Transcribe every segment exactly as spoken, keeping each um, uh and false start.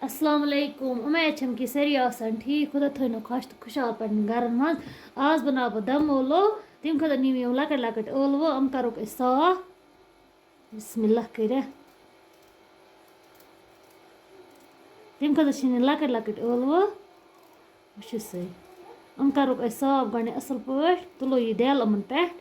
السلام علیکم، اُمید چھم کہِ سٲری آسن ٹھیٖک۔ خۄدا تھٲینو خۄش تہٕ خۄشحال پننٮ۪ن گرن منٛز۔ آز بناو بہٕ دم ٲلوٕ، تمہِ خٲطرٕ نِم یِم لۄکٕٹۍ لۄکٕٹۍ ٲلوٕ، یِم کرُکھ أسۍ صاف۔ بسم اللہ کٔرِتھ۔ تمہِ خٲطرٕ چھِ نِنۍ لۄکٕٹۍ لۄکٕٹۍ ٲلوٕ۔ وٕچھِو سا، یِم کرُکھ أسۍ صاف گۄڈٕنٮ۪تھ اَصٕل پٲٹھۍ، تُلو یہِ دٮ۪ل یِمن پٮ۪ٹھ۔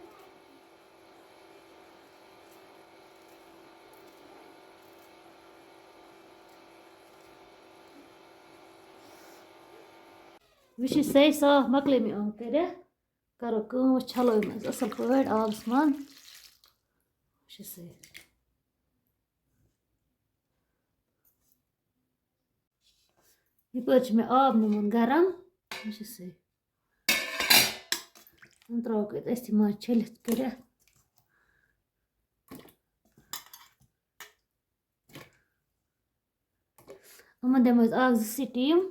وٕچھِو سا، صاف مۄکلے مےٚ یِم کٔرِتھ۔ کرو کٲم، أسۍ چھلو یِم أسۍ اَصٕل پٲٹھۍ آبَس منٛز۔ وٕچھِو سا۔ یپٲرۍ چھُ مےٚ آب نِمُت گرم۔ وٕچھِو سا۔ وۄنۍ ترٛاوَکھ أسۍ أتھی منٛز چھٔلِتھ کٔرِتھ۔ یِمَن دِمو أسۍ اَکھ زٕ سِٹیٖم۔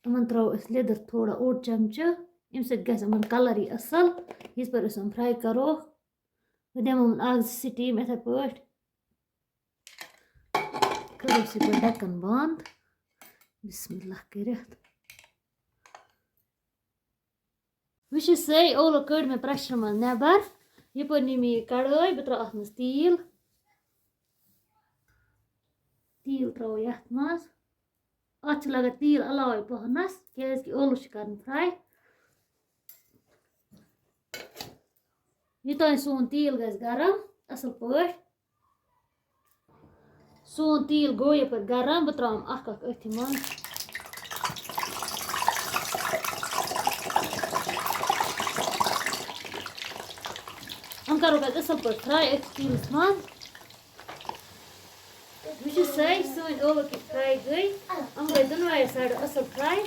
یِمَن ترٛاوو أسۍ لیٚدٕر تھوڑا، اوٚڑ چَمچہٕ۔ اَمہِ سۭتۍ گژھِ یِمَن کَلَر یی اَصٕل۔ یِتھ پٲٹھۍ أسۍ یِم فرٛاے کَرو، بہٕ دِمو یِمَن اَکھ زٕ سِٹیٖم یِتھَے پٲٹھۍ۔ کَرو أسۍ یہِ پَتہٕ ڈَکَن بنٛد۔ بسم اللہ کٔرِتھ۔ وٕچھِو سٲے، ٲلوٕ کٔڑۍ مےٚ پرٛٮ۪شرٕ منٛز نٮ۪بَر۔ یَپٲرۍ نی مےٚ یہِ کَڑٲے، بہٕ ترٛاوٕ اَتھ منٛز تیٖل۔ تیٖل ترٛاوو یَتھ منٛز۔ اَتھ چھِ لَگان تیٖل علاوَے پَہنَس، کیٛازِکہِ ٲلوٕ چھِ کَرٕنۍ فرٛاے۔ یوٚتام سون تیٖل گژھِ گرم اَصٕل پٲٹھۍ۔ سون تیٖل گوٚو یَپٲرۍ گرم، بہٕ ترٛاوَن اَکھ اَکھ أتھی منٛز۔ یِم کَرو پَتہٕ اَصٕل پٲٹھۍ فرٛاے أتھۍ تیٖلَس منٛز۔ وٕچھِو سٲے، سٲنۍ ٲلوٕ کِتھ فرٛاے گٔے۔ یِم گٔے دۄنوَے سایڈٕ اَصٕل فرٛاے۔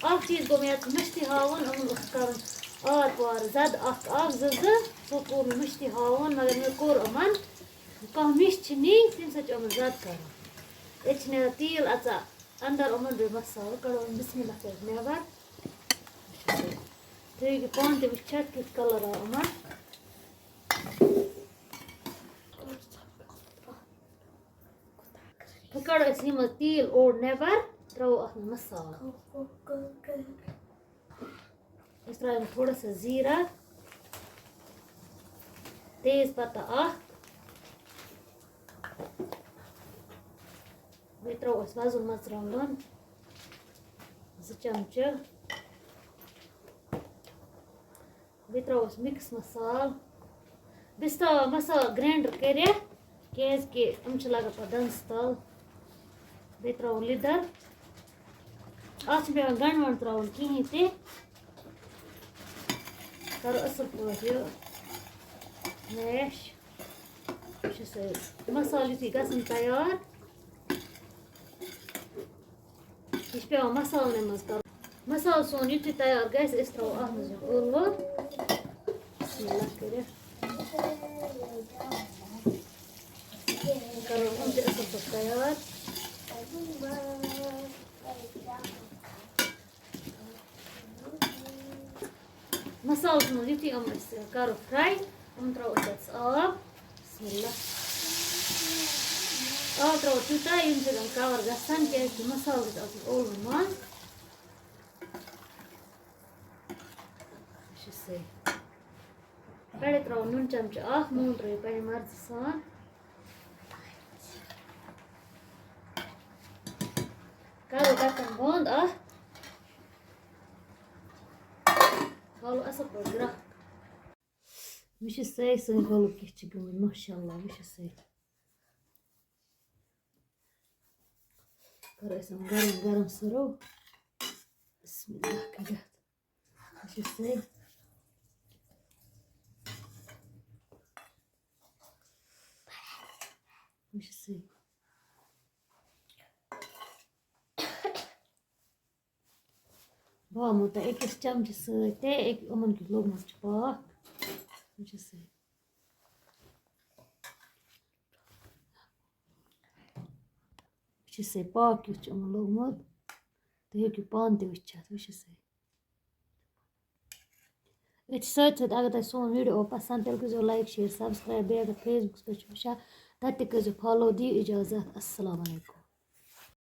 اَکھ چیٖز گوٚو مےٚ یَتھ مٔشتٕے ہاوُن، یِمَن اوس کَرُن آر پار زَدٕ اَکھ اَکھ زٕ زٕ۔ سُہ گوٚو مےٚ مٔشتٕے ہاوُن، مگر مےٚ کوٚر یِمَن۔ کانٛہہ مِش چھِ نِنۍ، تَمہِ سۭتۍ چھِ یِمَن زیادٕ کَرُن۔ ییٚتہِ چھِ نیران تیٖل اَژان اَندَر یِمَن، بیٚیہِ مَصالہٕ کَڑو وۄنۍ بِسمِ اللہ کٔرِتھ نٮ۪بَر۔ تُہۍ ہیٚکِو پانہٕ تہِ وٕچھِتھ، کیُتھ کَلَر آو یِمَن۔ وۄنۍ کَڑو أسۍ یِمَن تیٖل اوٚڑ نٮ۪بَر، ترٛاوو اَتھ منٛز مَصالہٕ۔ أسۍ ترٛاوو تھوڑا سا زیٖرہ، تیز پتہ اکھ، بیٚیہِ ترٛاوو أسۍ وۄزُل مرژٕوانٛگُن زٕ چمچہٕ، بیٚیہِ ترٛاوو أسۍ mix مصالہٕ، بیٚیہِ چھِ تھاوان مصالہٕ grinder کٔرِتھ، کیٛازِ کہِ یِم چھِ لگان پتہٕ دَنٛدَس تَل۔ بیٚیہِ ترٛاوو لیٚدٕر۔ اَتھ چھُنہٕ پٮ۪وان گنٛڈٕ ونٛڈٕ ترٛاوُن کِہیٖنۍ تہِ۔ کَرو اَصٕل پٲٹھۍ یہِ mash۔ یہِ چھُ سٲرِسٕے۔ مصالہٕ یُتھُے گژھن تیار، یہِ چھُ پٮ۪وان مصالنٕے منٛز کَرُن۔ مصالہٕ سون یُتھُے تیار گژھِ، أسۍ ترٛاوو اَتھ منٛز یِم ٲلوٕ۔ بسم اللہ کٔرِتھ۔ کَرو یِم تہِ اَصٕل پٲٹھۍ تیار۔ مصالَس منٛز یُتھُے یِم أسۍ کَرو fry، یِم ترٛاوو أسۍ اَتھ آب۔ بسم اللہ۔ آب ترٛاوو تیوٗتاہ، ییٚمہِ سۭتۍ یِم cover گژھن، کیٛازِکہِ مصالہٕ گژھِ آسُن ٲلوَن منٛز۔ یہِ چھُ سُے۔ گۄڈَے ترٛاوو نُن چمچہٕ اَکھ، نوٗن ترٛٲیِو پنٛنہِ مرضی سان۔ کَرو ڈَکَن بنٛد اَتھ۔ کھالو اَصٕل پٲٹھۍ گرٛٮ۪کھ۔ وٕچھِو سٲے سٲنۍ ٲلوٕ کِتھ چھِ گٔمٕتۍ، ماشاء اللہ، وٕچھِو سٲے۔ کَرو أسۍ یِم گرم گرم serve۔ بسم اللہ کٔرِتھ۔ وٕچھِو سٲے۔ وٕچھِو سٲے۔ بہٕ ہاوہو تۄہہِ أکِس چمچہٕ سۭتۍ تہِ، أکۍ، یِمَن کیُتھ لوٚگمُت چھُ پاکھ۔ وٕچھِو سا۔ وٕچھِو سا، پاکھ کیُتھ چھُ یِمَن لوٚگمُت۔ تُہۍ ہیٚکِو پانہٕ تہِ وٕچھِتھ، وٕچھِو سا۔ أتھۍ سۭتۍ سۭتۍ اگر تۄہہِ سون video آو پسنٛد، تیٚلہِ کٔرۍزیو like، share، subscribe۔ بیٚیہِ اگر Facebookس پٮ۪ٹھ چھِو وٕچھان، تَتہِ تہِ کٔرزیٚو follow، دِیِو اِجازت، السلام علیکم۔